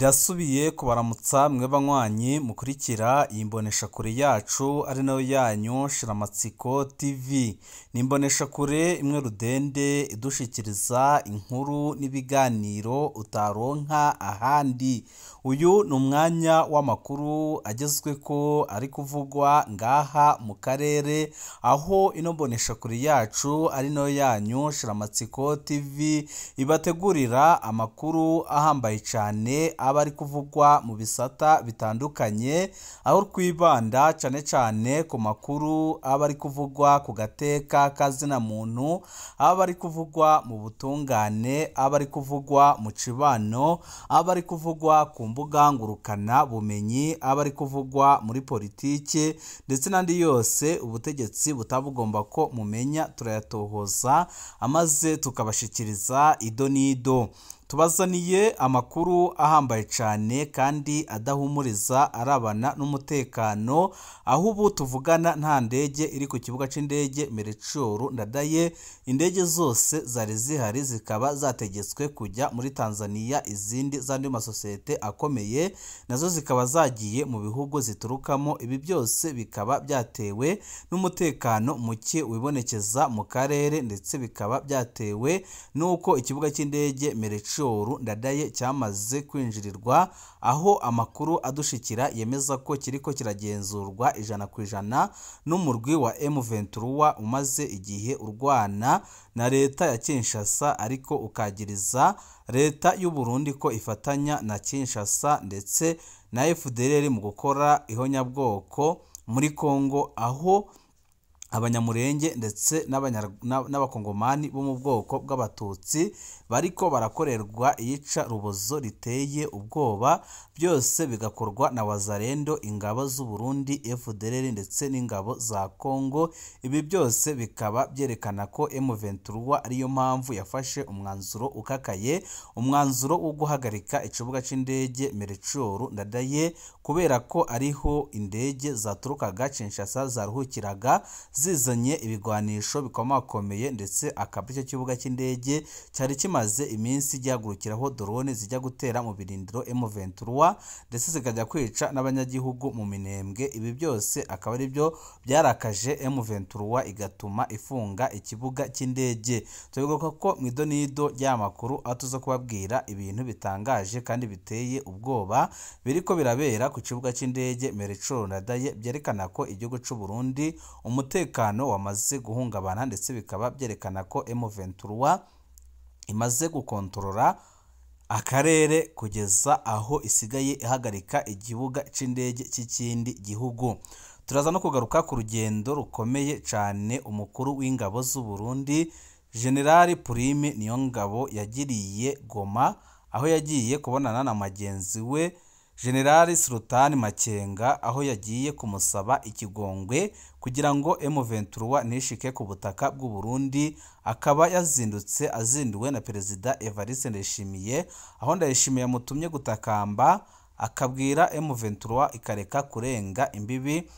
Ndasubiye kubaramutsa mwe banywanyi mukurikira iyi mboneshakure yacu ari nayo yanyu Shiramatsiko TV. Ni imboneshakure imwe rudende idushikiriza inkuru n'ibiganiro utaronka ahandi. Uyu ni umwanya w'amakuru agezweko ari kuvugwa ngaha mu karere, aho ino mboneshakure yacu ari nayo yanyu Shiramatsiko TV ibategurira amakuru ahambaye cyane aba ari kuvugwa mu bisata bitandukanye, aho twibanda cyane cyane ku makuru aba ari kuvugwa ku gateka kazina muntu, aba ari kuvugwa mu butungane, aba ari kuvugwa mu cibano, aba ari kuvugwa ku mbuga ngurukana bumenyi, aba ari kuvugwa muri politike ndetse n'andi yose ubutegetsi butabugomba ko mumenya, turayatohoza amaze tukabashikiriza ido n'ido. Tubazaniye amakuru ahambaye cyane kandi adahumuriza arabana n'umutekano, aho ubu tuvugana nta ndege iri ku kibuga cy'indege Melchior Ndadaye. Indege zose zari zihari zikaba zategetswe kujya muri Tanzania, izindi z'andi masosiyete akomeye nazo zikaba zagiye mu bihugu ziturukamo. Ibi byose bikaba byatewe n'umutekano muke wibonekeza mu karere, ndetse bikaba byatewe n'uko ikibuga cy'indege Melchior Ndadaye cyamaze kwinjirirwa, aho amakuru adushikira yemeza ko kiriko kiragenzurwa 100% n'umurwi wa M23 umaze igihe urwana na leta ya Kinshasa, ariko ukagiriza leta y'u Burundi ko ifatanya na Kinshasa ndetse na FDLR mu gukora ihonyabwoko muri Kongo, aho abanyamurenge ndetse n'abakongomani bo mu bwoko bw'abatutsi bariko barakorerwa iyica rubozo riteye ubwoba, byose bigakorwa na Wazalendo, ingabo z'u Burundi, FDLR ndetse n'ingabo za Kongo. Ibi byose bikaba byerekana ko M23 ariyo mpamvu yafashe umwanzuro ukakaye, umwanzuro wo guhagarika ikibuga cy'indege Melchior Ndadaye, kubera ko ariho indege zaturukaga Kinshasa zaruhukiraga zizanye ibigwanisho bikomakomeye, ndetse akaba icyo kibuga cy'indege cyari kimaze iminsi gihagurukiraho drone zijya gutera mu birindiro M23 ndetse zikajya kwica n'abanyagihugu mu Minembwe. Ibi byose akaba ari byo byarakaje M23 igatuma ifunga ikibuga cy'indege. Tubigaruka ko mu idonido ry'amakuru aho tuza kubabwira ibintu bitangaje kandi biteye ubwoba biriko birabera ku kibuga cy'indege Melchior Ndadaye, byerekana ko igihugu cy'u Burundi umutekano wamaze guhungabana, ndetse bikaba byerekana ko M23 imaze gukontorora akarere kugeza aho isigaye ihagarika ikibuga cy'indege cy'ikindi gihugu. Turaza no kugaruka ku rugendo rukomeye cyane umukuru w'ingabo z'u Burundi General Prime Niyongabo yagiriye Goma, aho yagiye kubonana na mugenzi we General Sultan Makenga, aho yagiye kumusaba ikigongwe kugira ngo M23 ntishike ku butaka bw'u Burundi. Akaba yazindutse azinduwe na Perezida Evariste Ndayishimiye, aho Ndayishimiye yamutumye gutakamba akabwira M23 ikareka kurenga imbibi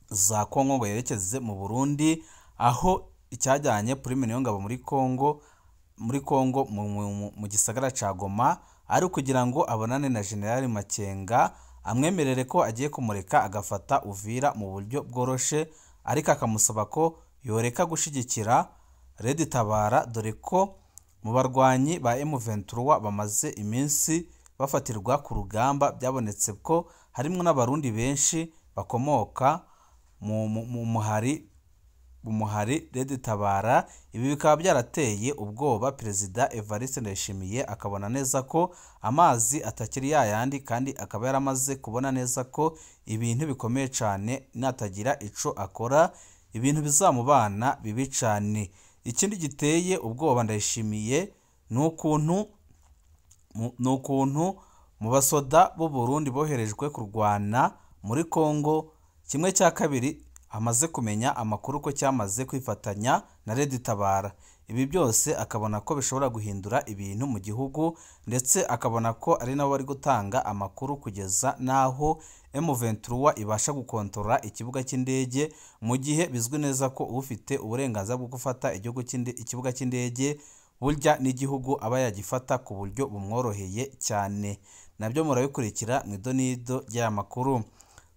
za Kongo ngo yerekeze mu Burundi, aho icyajyanye Prime Niyongabo muri Kongo mu gisagara ca Goma ari kugira ngo abonane na General Makenga amwemerere ko agiye kumureka agafata Uvira mu buryo bworoshe, ariko akamusaba ko yoreka gushigikira Red Tabara, dore ko mu barwanyi ba M23 bamaze iminsi bafatirwa ku rugamba byabonetse ko harimo n'abarundi benshi bakomoka mu muhari Red Tabara. Ibi bikaba byarateye ubwoba Perezida Evariste Ndayishimiye, akabona neza ko amazi atakiri yayandi, kandi akaba yaramaze kubona neza ko ibintu bikomeye cyane natagira ico akora ibintu bizamubana bibi cyane. Ikindi giteye ubwoba Ndayishimiye ni ukuntu mu basoda b'u Burundi boherejwe kurwana muri Kongo 1/2 amaze kumenya amakuru ko cyamaze kwifatanya na Red Tabara. Ibi byose akabona ko bishobora guhindura ibintu mu gihugu, ndetse akabona ko ari nabo bari gutanga amakuru kugeza naho M23 ibasha gukontorora ikibuga cy'indege, mu gihe bizwi neza ko ufite uburenganzira bwo gufata ikibuga cy'indege burya n'igihugu aba yagifata ku buryo bumworoheye cyane. Nabyo murabikurikira mu idonido ry'aya makuru.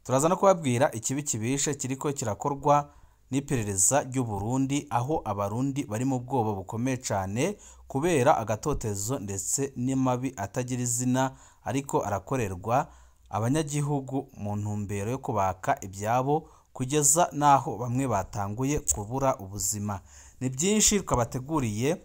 Turaza no kubabwira ikibi kibishe kiriko kirakorwa n'iperereza ry'u Burundi, aho abarundi bari mu bwoba bukomeye cyane kubera agatotezo ndetse n'amabi atagira izina ariko arakorerwa abanyagihugu mu ntumbero yo kubaka ibyabo, kugeza n'aho bamwe batanguye kubura ubuzima. Ni byinshi twabateguriye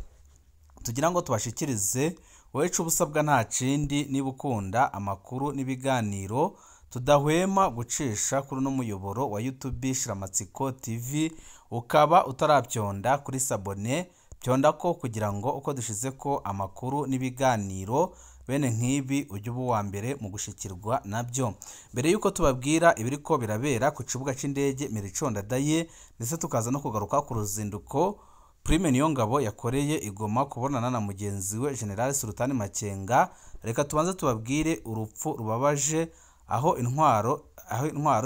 tugira ngo tubashikirize. Wowe ico ubusabwa nta kindi, niba ukunda amakuru n'ibiganiro tudahwema gucisha kuri uno muyoboro wa YouTube Shiramatsiko TV, ukaba utarabyonda kuri sabone, byonda ko kugira ngo uko dushize ko amakuru n'ibiganiro bene nk'ibi ujye uba uwa mbere mu gushikirwa nabyo. Mbere yuko tubabwira ibiriko birabera ku kibuga c'indege Melchior Ndadaye, ndetse tukaza no kugaruka ku ruzinduko Prime Niyongabo yakoreye i Goma kubonana na mugenzi we General Sultani Makenga, reka tubanze tubabwire urupfu rubabaje aho intwaro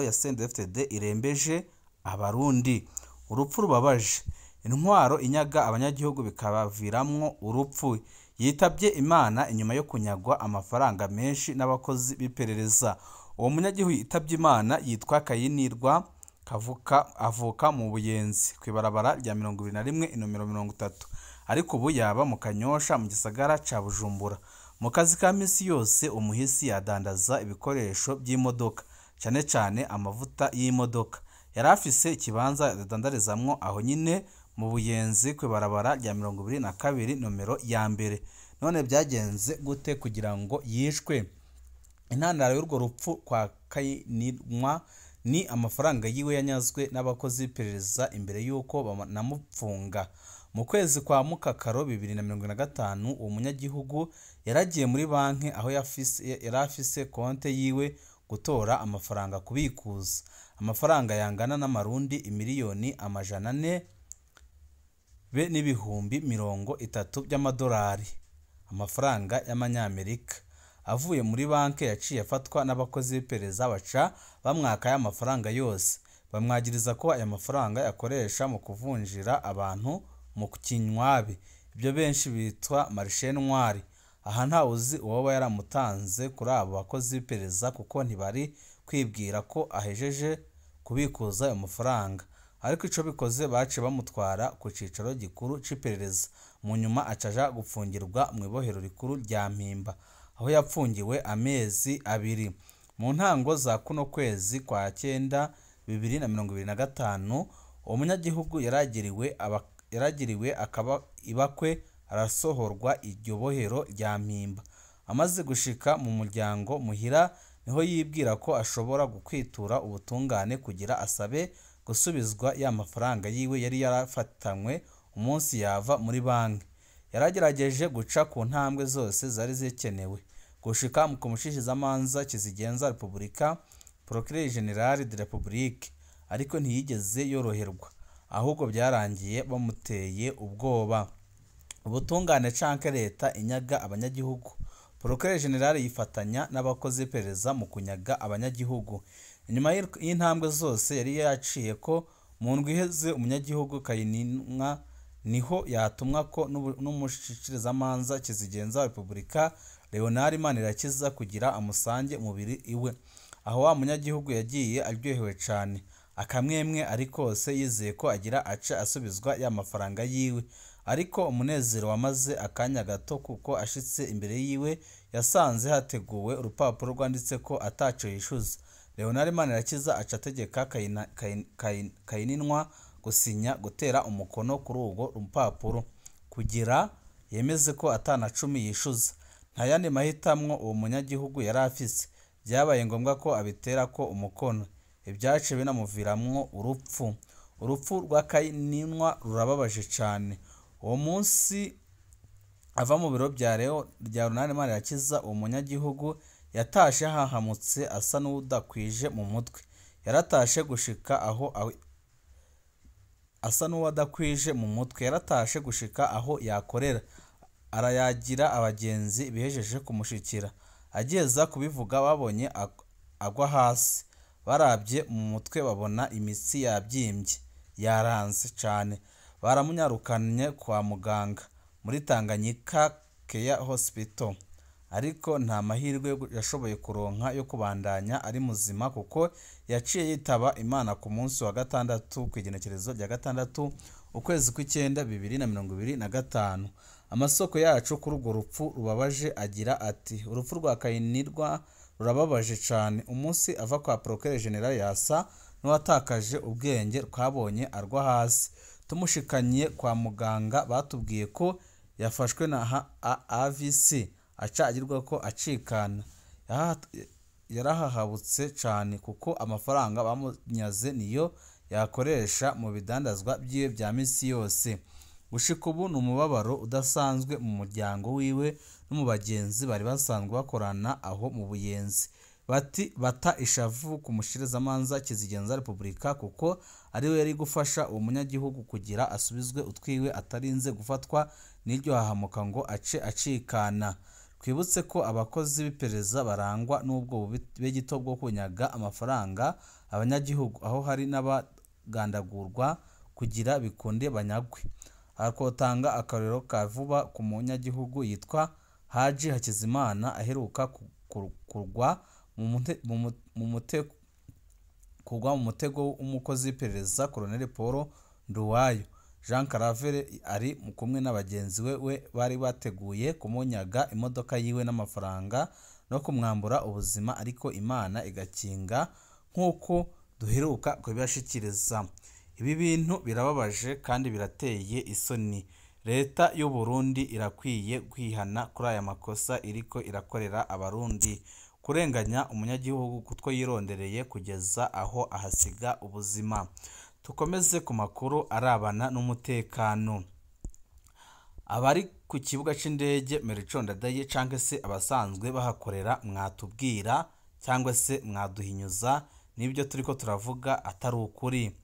ya CNDD-FDD irembeje abarundi. Urupfu rubabaje, intwaro inyaga abanyagihugu bikabaviramwo urupfu. Yitabye Imana inyuma yo kunyagwa amafaranga menshi n'abakozi b'iperereza. Uwo munyagihugu yitabye Imana yitwa Kayinirwa Kavuka, avuka mu Buyenzi kw'ibarabara rya 21 inomero 30, ariko ubu yaba mu Kanyosha mu gisagara ca Bujumbura. Mu kazi ka misi yose umuhisi yadandaza ibikoresho by'imodoka, cyane cyane amavuta y'imodoka. Yari afise ikibanza yadandarizamwo aho nyine mu Buyenzi kw'ibarabara rya 22 nomero ya mbere. None byagenze gute kugira ngo yishwe? Intandaro y'urwo rupfu kwa Kayinirwa ni amafaranga yiwe yanyazwe n'abakozi b'iperereza imbere y'uko banamupfunga. Mu kwezi kwa Mukakaro 2025, uwo munyagihugu yaragiye muri banki aho yari afise konte yiwe gutora amafaranga kubikuza. Amafaranga yangana n'amarundi imiliyoni 400 be n'ibihumbi 30 by'amadolari, amafaranga y'amanyamerika. Avuye muri banki yaciye afatwa n'abakozi b'iperereza baca bamwaka aya mafaranga yose, bamwagiriza ko aya mafaranga yakoresha mu kuvunjira abantu mu kinywabi, ibyo benshi bitwa marché noir. Aha ntawuzi uwoba yaramutanze kuri abo bakozi b'iperereza kuko ntibari kwibwira ko ahejeje kubikuza ayo mafaranga, ariko ico bikoze baciye bamutwara ku cicaro gikuru c'iperereza. Mu nyuma acaja gupfungirwa mu ibohero rikuru rya Mpimba, aho yapfungiwe amezi 2. Mu ntango za kuno kwezi kwa 9 2025, uwo munyagihugu yaragiriwe akaba ibakwe, arasohorwa iryo bohero rya Mpimba. Amaze gushika mu muryango muhira, niho yibwira ko ashobora gukwitura ubutungane kugira asabe gusubizwa ya mafaranga yiwe yari yarafatanywe umunsi yava muri banki. Yaragerageje guca ku ntambwe zose zari zikenewe gushika ku mushishizamanza kizigenza Repubulika, Procureur General de la République, ariko ntiyigeze yoroherwa, ahubwo byarangiye bamuteye ubwoba. Ubutungane canke leta inyaga abanyagihugu. Procureur General yifatanya n'abakozi b'iperereza mu kunyaga abanyagihugu. Inyuma y'intambwe zose yari yaciye ko mu ndwi iheze, umunyagihugu Kayininwa niho yatumwa ko n'umushikirizamanza kizigenza Repubulika Leonard Manirakiza kugira amusange umubiri iwe. Aho wa munyagihugu yagiye aryohewe cane, akamwemwe ari kose, yizeye ko agira ace asubizwa ya mafaranga yiwe. Ariko umunezero wamaze akanya gato, kuko ashitse imbere yiwe yasanze hateguwe urupapuro rwanditse ko ataco yishuza. Leonard Manirakiza aca ategeka Kayininwa gusinya gutera umukono kuri urwo rupapuro kugira yemeze ko atana 10 yishuza. Nta yandi mahitamwo uwo munyagihugu yari afise, byabaye ngombwa ko abitera ko umukono. Ibyace binamuviramwo urupfu. Urupfu rwa Kayininwa rurababaje cane. Uwo munsi ava mu biro bya Leonard Manirakiza, uwo munyagihugu yatashe hahamutse asa n'udakwije mu mutwe. Yaratashe gushika aho asa n'uwadakwije mu mutwe, yaratashe gushika aho yakorera, arayagira abagenzi bihejeje kumushikira. Ageza kubivuga babonye agwa hasi, barabye mu mutwe babona imitsi yabyimbye yaranze cyane, baramunyarukanye kwa muganga muri Tanganyika Care Hospital. Ariko nta mahirwe yashoboye kuronka yo kubandanya ari muzima kuko yaciye yitaba Imana ku munsi wa gatandatu ku igenekerezo rya 6 ukwezi kw'icyenda 2025. Amasoko yacu kuri urwo rupfu rubabaje agira ati: urupfu rwa Kayinirwa rurababaje cane. Umunsi ava kwa Procureur General yasa n'uwatakaje ubwenge, twabonye arwa hasi. Tumushikanye kwa muganga batubwiye ko yafashwe na AVC, aca agirwa ko acikana. Yarahahabutse cane kuko amafaranga bamunyaze niyo yakoresha mu bidandazwa byiwe bya misi yose. Gushika ubu ni umubabaro udasanzwe mu muryango wiwe no mu bagenzi bari basanzwe bakorana aho mu Buyenzi. Bati bata ishavu ku mushikizamanza kizigenza Repubulika kuko ariwe yari gufasha uwo munyagihugu kugira asubizwe utwiwe atarinze gufatwa n'iryo hahamuka ngo ace acikana. Twibutse ko abakozi b'iperereza barangwa n'ubwo bugito bwo kunyaga amafaranga abanyagihugu, aho hari n'abagandagurwa kugira bikunde banyagwe. Akotanga akarorero ka vuba ku munyagihugu yitwa Haji Hakizimana aheruka kugwa mu mutego w'umukozi w'iperereza Colonel Paul Nduwayo. Jean Claver ari kumwe na bagenzi we bari bateguye kumunyaga imodoka yiwe n'amafaranga no kumwambura ubuzima, ariko Imana igakinga nk'uko duheruka kubibashikiriza. Ibi bintu birababaje kandi birateye isoni. Leta y'u Burundi irakwiye kwihana kuri aya makosa iriko irakorera abarundi, kurenganya umunyagihugu kutwo yirondereye kugeza aho ahasiga ubuzima. Tukomeze ku makuru arabana n'umutekano. Abari ku kibuga c'indege Melchior Ndadaye canke se abasanzwe bahakorera mwatubwira cyangwa se mwaduhinyuza n'ibyo turiko turavuga atari ukuri.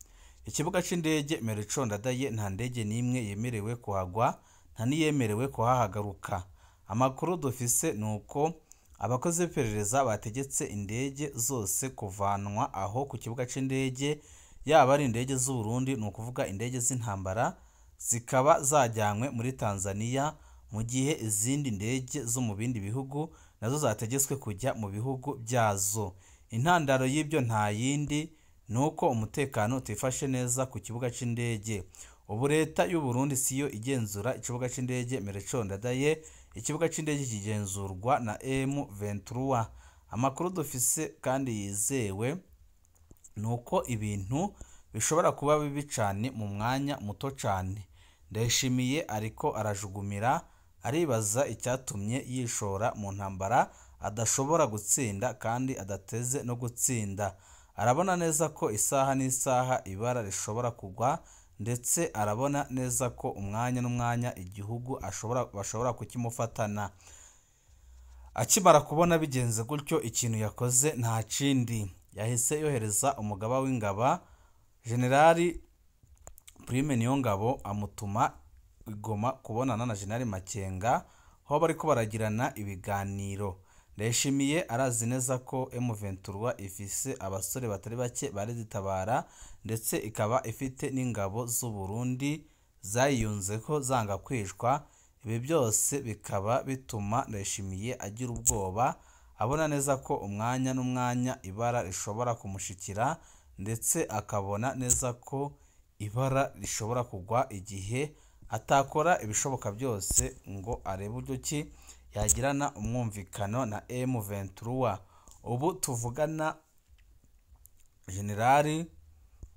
Ikibuga c'indege Melchior Ndadaye nta ndege n'imwe yemerewe kuhagwa, nta niyemerewe kuhahagaruka. Amakuru dufise nuko abakozi b'iperereza bategetse indege zose kuvanwa aho ku kibuga c'indege, yaba ari indege z'u Burundi, ni ukuvuga indege z'intambara, zikaba zajyanywe muri Tanzania, mu gihe izindi ndege zo mu bindi bihugu nazo zategetswe kujya mu bihugu byazo. Intandaro y'ibyo nta yindi nuko umutekano utifashe neza ku kibuga c'indege. Ubu leta y'u Burundi siyo igenzura ikibuga c'indege Melchior Ndadaye, ikibuga c'indege kigenzurwa na M23. Amakuru dufise kandi yizewe nuko ibintu bishobora kuba bibi cane mu mwanya muto cane. Ndayishimiye ariko arajugumira, aribaza icyatumye yishora mu ntambara adashobora gutsinda kandi adateze no gutsinda. Arabona neza ko isaha n'isaha ibara rishobora kugwa, ndetse arabona neza ko umwanya n'umwanya igihugu bashobora kukimufatana. Akimara kubona bigenze gutyo, ikintu yakoze nta kindi, yahise yohereza umugaba w'ingabo Generali Prime Niyongabo, amutuma i Goma kubonana na Generali Makenga, aho bariko baragirana ibiganiro. Ndayishimiye arazi neza ko M23 ifise abasore batari bake barizitabara, ndetse ikaba ifite n'ingabo z'u Burundi zayiyunzeko zanga kwicwa. Ibi byose bikaba bituma Ndayishimiye agira ubwoba, abona neza ko umwanya n'umwanya ibara rishobora kumushikira, ndetse akabona neza ko ibara rishobora kugwa igihe atakora ibishoboka byose ngo arebe uburyo ki yagirana umwumvikano na M23. Ubu tuvugana Generali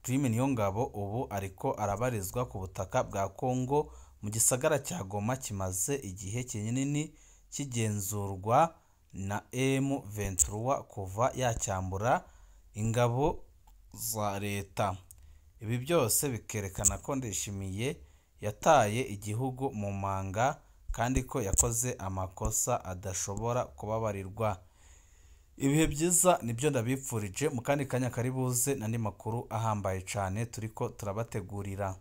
Prime Niyongabo ubu ariko arabarizwa ku butaka bwa Kongo mu gisagara cya Goma kimaze igihe kinini kigenzurwa na M23 kuva yacyambura ingabo za leta. Ibi byose bikerekana ko Ndayishimiye yataye igihugu mu manga kandi ko yakoze amakosa adashobora kubabarirwa. Ibihe byiza nibyo ndabipfurije, mu kandi kanya kari buze n'andi makuru ahambaye cyane turiko turabategurira.